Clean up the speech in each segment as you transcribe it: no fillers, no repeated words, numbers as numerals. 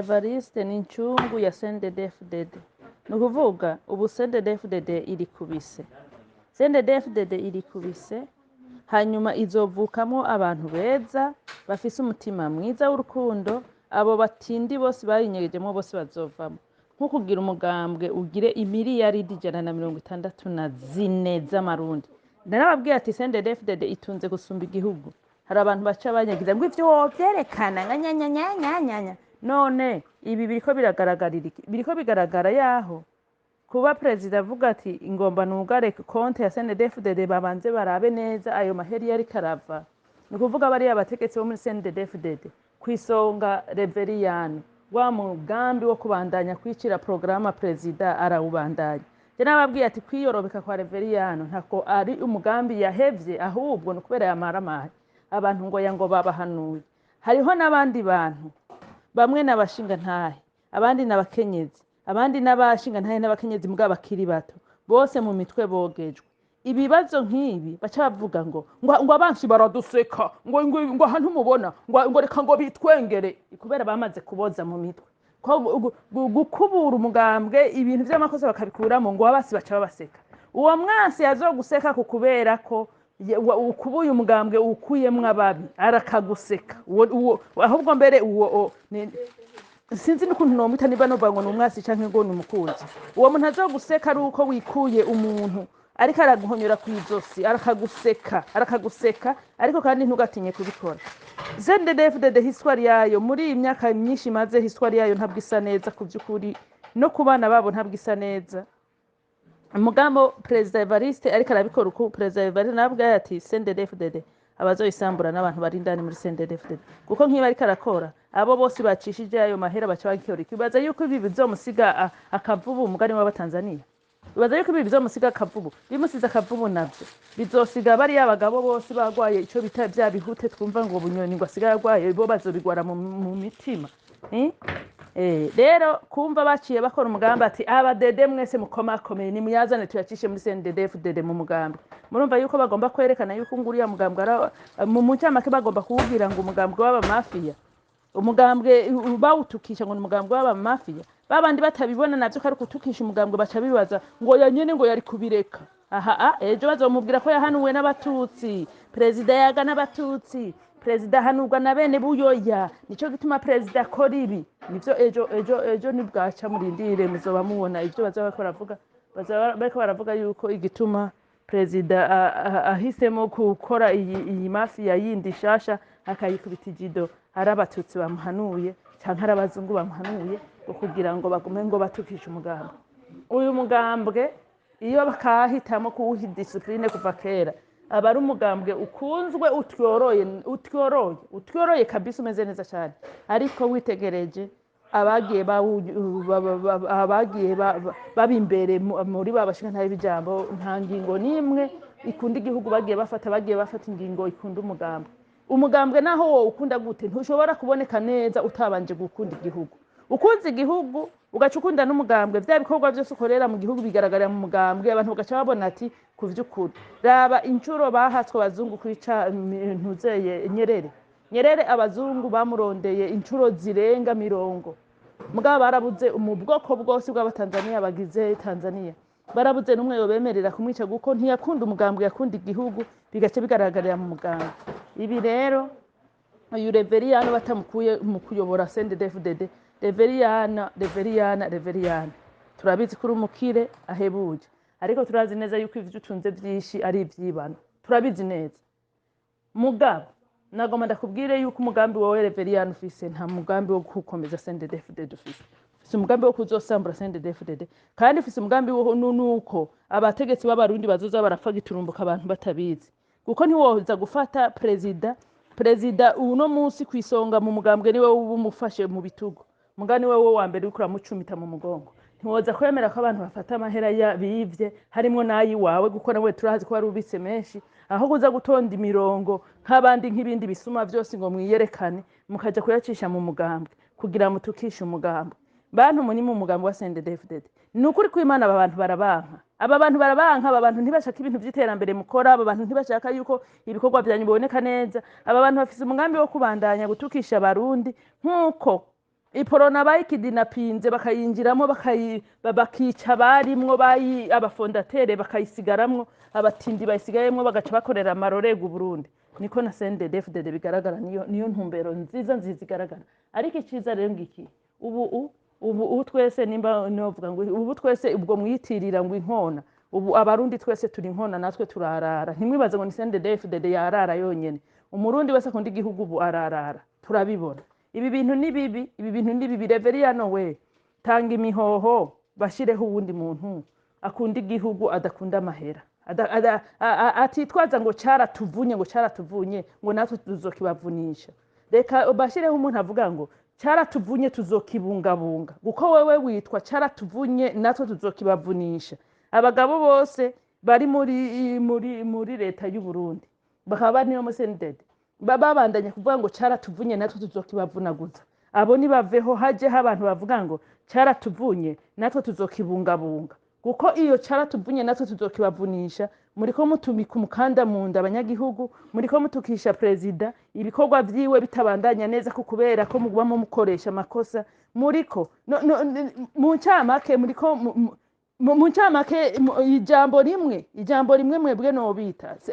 Evariste ni incungu ya CNDD-FDD. Ni ukuvuga ubu CNDD-FDD iri kubise, CNDD-FDD iri kubise. Hanyuma izovukamo abantu beza bafise umutima mwiza w'urukundo. Abo batindi bose bayinyegejemo bose bazovamo. Nko kugira umugambwe ugire imiliyaridi 164 z'amarundi, narababwiye ati CNDD-FDD itunze gusumba igihugu. Hari abantu baca banyagiza ngo ivyo wovyerekana nga nyanyanyanyanya. None ibi biriko biragaragarira iki? Biriko bigaragara yaho kuba perezida avuga ati ingomba nugare konte ya CNDD-FDD, babanze barabe neza ayo maheri yariko arava. Ni ukuvuga bariya bategetsi bo muri CNDD-FDD, kw'isonga Reveriyano, wa mugambi wo kubandanya kwicira porogaramu perezida arawubandanya. Je nababwiye ati kwiyorobeka kwa Reveriyano ntako ari umugambi yahevye, ahubwo ni ukubera yamaramaye abantu ngo ya ngo babahanuye. Hariho n'abandi bantu, bamwe n'abashinga ntahe, abandi n'abakenyezi, abandi n'abashinga ntahe n'abakenyezi mugabo bakiri bato, bose mu mitwe bogejwe. Ibibazo nk'ibi baca bavuga ngo abansi baraduseka, ngo aha ntumubona, ngo reka ngo bitwengere, kubera bamaze kuboza mu mitwe ko gukubura umugambwe, ibintu vy'amakosa bakabikuramo, ngo abasi baca babaseka. Uwo mwansi yazoguseka ku kubera ko ukubuye umugambwe ukuyemwo ababi, arakaguseka uwo. Ahubwo mbere uwo sinzi n'ukuntu nomwita, niba novuga ngo ni umwasi canke ngo ni umukunzi. Uwo muntu azoguseka ari uko wikuye umuntu ariko araguhonyora kw'izosi, arakaguseka, arakaguseka. Ariko kandi ntugatinye kubikora. CNDD-FDD, histoire yayo muri iyi myaka myinshi imaze, histoire yayo ntabwo isa neza ku by'ukuri, no ku bana babo ntabwo isa neza. Umugambo perezida Evariste ariko arabikora uku, perezida Evariste nabwo ati CNDD-FDD abazoyisambura n'abantu bari indani muri CNDD-FDD, kuko nk'iyo ariko arakora, abo bose bacishije ayo mahera baca bakora ikibaza yuko ibi bizomusiga akavubu. Umugani w'Abatanzania, bibaza yuko ibi bizomusiga akavubu. Bimusize akavubu navyo bizosiga bariya abagabo bose bagwaye ico bita vya bihute twumva ngo Bunyoni ngo asigaye agwaye, bo bazobigwara mu mitima, eh? Rero kumva baciye bakora umugambi ati abadede mwese mukomakomeye nimuyazane tuyacishe muri CNDD-FDD mu mugambi, murumva yuko bagomba kwerekana yuko nguriya mugambwe mu ncamake bagomba kuwubwira ngo umugambwe w'abamafiya, umugambwe bawutukisha ngo ni umugambwe w'abamafiya. Babandi batabibona navyo ko ari kutukisha umugambwe, baca bibaza ngo ya nyene ngo yari kubireka aha. Ejo bazomubwira ko yahanuwe n'Abatutsi, perezida yaga n'Abatutsi, perezida ahanurwa na bene Buyoya, nico gituma perezida akora ibi. Nivyo ejo nibwaca, murindire, muzoba mubona ivyo bazoba bariko baravuga. Bazoba bariko baravuga yuko igituma perezida ahisemo gukora iyi mafiya yindi shasha akayikubita ijido, ari Abatutsi bamuhanuye canke ari abazungu bamuhanuye, ngo kugira ngo bagume ngo batukishe umugambwe. Uyu mugambwe iyo bakahitamo kuwuha discipline kuva kera, aba ari umugambwe ukunzwe, utyoroye, utyoroye, utyoroye kabisa, umeze neza cyane. Ariko witegereje abagiye abagiye baba imbere muri ba bashinga ijambo, nta ngingo n'imwe ikunda igihugu bagiye bafata. Bagiye bafata ingingo ikunda umugambwe. Umugambwe naho wowe ukunda gute, ntushobora kuboneka neza utabanje gukunda igihugu. Ukunze igihugu ugaca ukunda n'umugambwe, vya bikorwa byose ukorera mu gihugu bigaragarira mu mugambwe, abantu bagaca babona ati ku vy'ukuri raba incuro bahatswe abazungu kwica ntuzeye Nyerere. Nyerere abazungu bamurondeye incuro zirenga 40, mugabo barabuze. Mu bwoko bwose bw'Abatanzaniya bagize Tanzania, barabuze n'umwe yobemerera kumwica, kuko ntiyakunda umugambwe, yakunda igihugu, bigaca bigaragarira mu mugambwe. Ibi rero uyu Reveriyano batamukuye mu kuyobora CNDD-FDD, Reveriyana, Reveriyana, Reveriyana, turabizi ko uri umukire ahebuje, ariko turazi neza yuko ivyo utunze vyinshi ari ivyibano, turabizi neza. Mugabo nagomba ndakubwire yuko umugambi wowe Reveriyana ufise, nta mugambi wo gukomeza CNDD-FDD ufise. Ufise umugambi wo kuzosambura CNDD-FDD, kandi ufise umugambi wo nuko abategetsi b'Abarundi bazoza barapfa giturumbuka abantu batabizi, kuko ntiwoza gufata perezida uno munsi kwisonga mu mugambwe, niwe uba umufashe mu bitugu, mugani wewe wa mbere uriko uramucumita mu mugongo. Ntiwoza kwemera ko abantu bafata amahera ya bivye, harimwo n'ayiwawe, kuko nawe turazi ko wari ubitse menshi, aho kuza gutonda imirongo nk'abandi, nk'ibindi bisuma vyose, ngo mwiyerekane, mukaja kuyacisha mu mugambwe kugira mutukishe umugambwe. Bantu muri mu mugambi wa CNDD-FDD, ni ukuri kw'Imana, aba bantu barabanka, aba bantu barabanka. Aba bantu ntibashaka ibintu vy'iterambere mukora, aba bantu ntibashaka yuko ibikorwa vyanyu biboneka neza. Aba bantu bafise umugambi wo kubandanya gutukisha Abarundi nk'uko Iprona bayikidinapinze, bakayinjiramo, bakica barimwo, bayi aba fondateurs, bakayisigaramwo abatindi bayisigayemwo, bagaca bakorera amarorerwa Uburundi. Niko na CNDD-FDD bigaragara, niyo ntumbero nziza nziza igaragara. Ariko iciza rero ngiki: ubu twese, nimba novuga ngo ubu twese, ubwo mwiyitirira ngo inkona, ubu Abarundi twese turi inkona, natwe turarara. Ntimwibaze ngo ni CNDD-FDD yarara yonyene. Umurundi wese akunda igihugu ubu ararara, turabibona. Ibi bintu ni bibi, ibi bintu ni bibi. Reveriyano we, tanga imihoho, bashireho uwundi muntu akunda igihugu, adakunda amahera, atitwaza ngo caratuvunye, ngo caratuvunye, ngo natwe tuzokibavunisha. Reka bashireho umuntu avuga ngo caratuvunye, tuzokibungabunga. Kuko wewe witwa caratuvunye, natwe tuzokibavunisha. Abagabo bose bari muri leta y'u Burundi, bakaba bari no muri CNDD, babandanya kuvuga ngo caratuvunye, natwe tuzokibavunaguza, abo nibaveho, hajeho abantu bavuga ngo caratuvunye, natwe tuzokibungabunga. Kuko iyo caratuvunye, natwe tuzokibavunisha, muriko mutumika umukanda mu nda abanyagihugu, muriko mutukisha perezida, ibikorwa vyiwe bitabandanya neza, ko kubera ko muguma mukoresha amakosa. Muriko no, no, mu ncamake muriko mu ncamake, ijambo rimwe mwebwe nobita si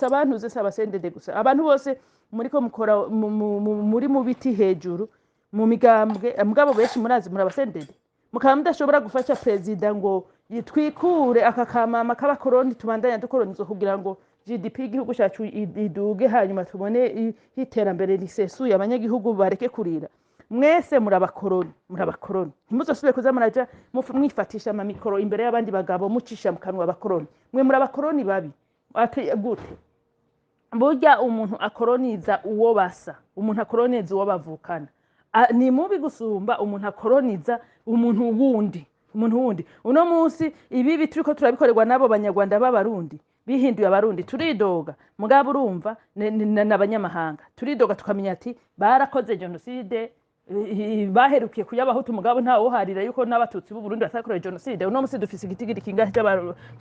abantu ze, si aba CNDD gusa, abantu bose muriko mukora muri mu biti hejuru mu migambwe. Mugabo benshi murazi muri aba CNDD, mukaba mudashobora gufasha perezida ngo yitwikure aka kamama k'abakoroni tubandanya dukoronizwa, kugira ngo GDP y'igihugu cyacu iduge, hanyuma tubone iterambere risesuye, abanyagihugu bareke kurira. Mwese muri abakoroni, muri abakoroni. Ntimuzosubire kuza muraja mwifatisha amamikoro imbere y'abandi bagabo, mucisha mu kanwa abakoroni. Mwe muri abakoroni babi. Ati gute? Burya umuntu akoroniza uwo basa, umuntu akoroniza uwo bavukana, ni mubi gusumba umuntu akoroniza umuntu wundi. Umuntu wundi uno munsi ibibi turiko turabikorerwa n'abo Banyarwanda b'Abarundi bihinduye Abarundi. Turidoga, mugabo urumva n'abanyamahanga. Turidoga tukamenya ati barakoze jenoside, baherukiye kuyabahutu, mugabo ntawe uharira yuko n'Abatutsi b'u Burundi batakorewe jenoside. Uno munsi dufise igitigiri kingahe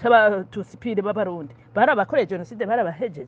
c'Abatutsi pire b'Abarundi barabakoreye jenoside, barabahejeje?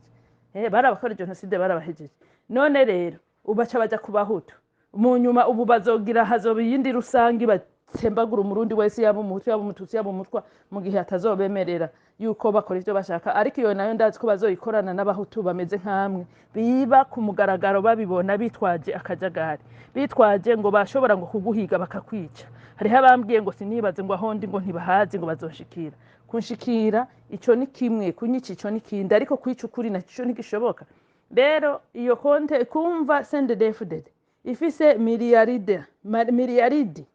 Barabakoreye jenoside, barabahejeje. None rero ubaca baja ku Bahutu mu nyuma. Ubu bazogira, hazoba iyindi rusangi, batsembagura Umurundi wese, yaba Umuhutu, yaba Umututsi, yaba Umutwa, mu gihe atazobemerera yuko bakora ivyo bashaka. Ariko iyo nayo ndazi ko bazoyikorana n'Abahutu bameze nkamwe, biba ku mugaragaro, babibona, bitwaje akajagari, bitwaje ngo bashobora ngo kuguhiga bakakwica. Hariho abambwiye ngo sinibaze ngo aho ndi ngo ntibahazi, ngo bazonshikira. Kunshikira ico ni kimwe, kunyica ico ni kindi, ariko kwica ukuri naco ntigishoboka. Rero iyo konte kumva CNDD-FDD ifise miliyaride, miliyaridi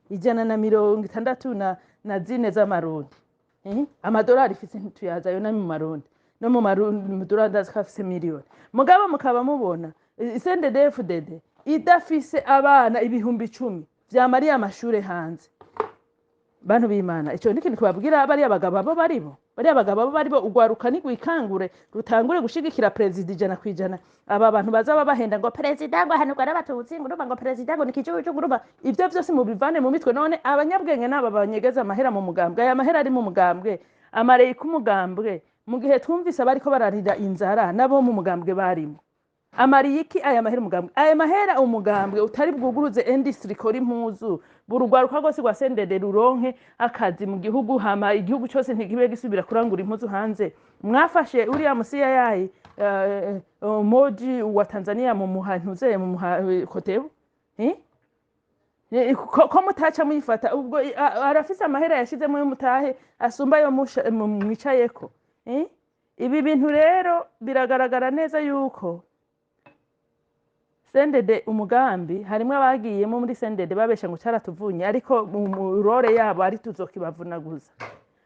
164 z'amarundi, eh? Amadolari ifise ntituyazi, ayo no mu Marundi, no mu Marundi, mu dolari ndazi ko afise miliyoni. Mugabo mukaba mubona CNDD-FDD idafise abana 10,000 vyamariye amashure hanze. Bantu b'Imana, ico ni ikintu kubabwira. Bariya bagabo abo baribo, bariya bagabo abo baribo, ugwaruka nigwikangure, rutangure gushigikira perezida 100%. Aba bantu baza babahenda ngo perezida ngo ahanurwa n'Abatutsi, ngo urumva ngo perezida ngo ni ikijuju, ngo urumva ivyo vyose mubivane mu mitwe. None abanyabwenge n'aba banyegeza amahera mu mugambwe, aya mahera ari mu mugambwe amareye k'umugambwe, mu gihe twumvise abariko bararira inzara nabo mu mugambwe barimo, amariye iki aya mahera umugambwe? Aya mahera umugambwe utari bwuguruze industry ikora impuzu, burugwaruka rwose rwa CNDD ruronke akazi mu gihugu, hama igihugu cyose ntigibe gisubira kurangura impuzu hanze. Mwafashe uriya musiyayayi moji wa Tanzania mu muhantuze mu muha kotebu, eh? Ko mutaca muyifata ubwo arafise amahera yashizemo y'umutahe asumba ayo mwicayeko, eh? Ibi bintu rero biragaragara neza yuko CNDD umugambi harimwo abagiyemo muri CNDD babesha ngo caratuvunye, ariko mu rore yabo ari tuzokibavunaguza.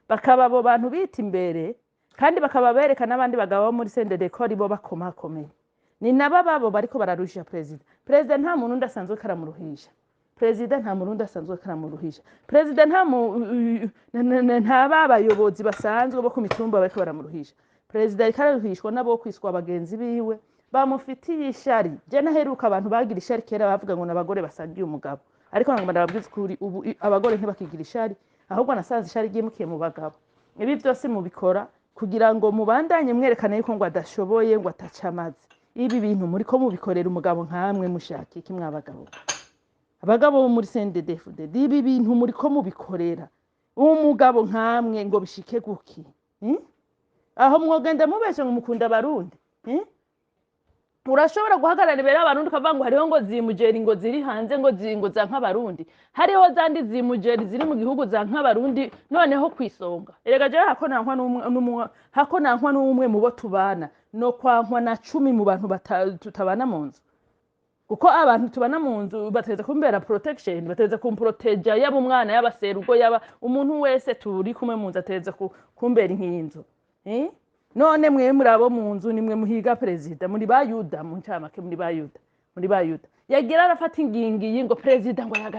Bakaba abo bantu bita imbere, kandi bakaba bereka n'abandi bagabo bo muri CNDD ko aribo bakomakomeye. Ni nabo babo bariko bararusha perezida. Perezida nta muntu undi asanzwe karamuruhisha, perezida nta murundi asanzwe karamuruhisha, perezida nta ba bayobozi basanzwe bo ku mitumba bariko baramuruhisha. Perezida ariko araruhishwa n'abo kwiswa bagenzi biwe bamufitiye ishari. Je naheruka abantu bagira ishari kera bavuga ngo n'abagore basangiye umugabo, ariko ngo ndababwiza ukuri, ubu abagore ntibakigira ishari, ahubwo nasanze ishari ryimukiye mu bagabo. Ibi byose mubikora kugira ngo mubandanye mwerekane yuko ngo adashoboye, ngo ataca amazi. Ibi bintu muriko mubikorera umugabo nkamwe mushaka iki, mwabagabo, abagabo bo muri CNDD-FDD? Ibi bintu muriko mubikorera umugabo nkamwe ngo bishike guki? Aho mwogenda mubesha ngo mukunda Abarundi? Urashobora guhagarara imbere y'Abarundi ukavuga ngo hariho ngo zimugeri ngo ziri hanze, ngo ngo za nk'Abarundi, hariho zandi zimugeri ziri mu gihugu za nk'Abarundi. Noneho kwisonga erega jewe hako nankwa hako nankwa n'umwe mu bo tubana, no kwankwa na 10 mu bantu tutabana mu nzu, kuko abantu tubana mu nzu bategeza kumbera protection, bategeza kumproteja, yaba umwana, yaba serugo, yaba umuntu wese turi kumwe mu nzu, ategeza kumbera inkinzo, eh? None mwe muri abo mu nzu nimwe muhiga perezida, muri ba Yuda. Mu ncamake, muri ba Yuda, muri ba Yuda. Yagira arafata ingingo iyi ngo perezida ngo yaga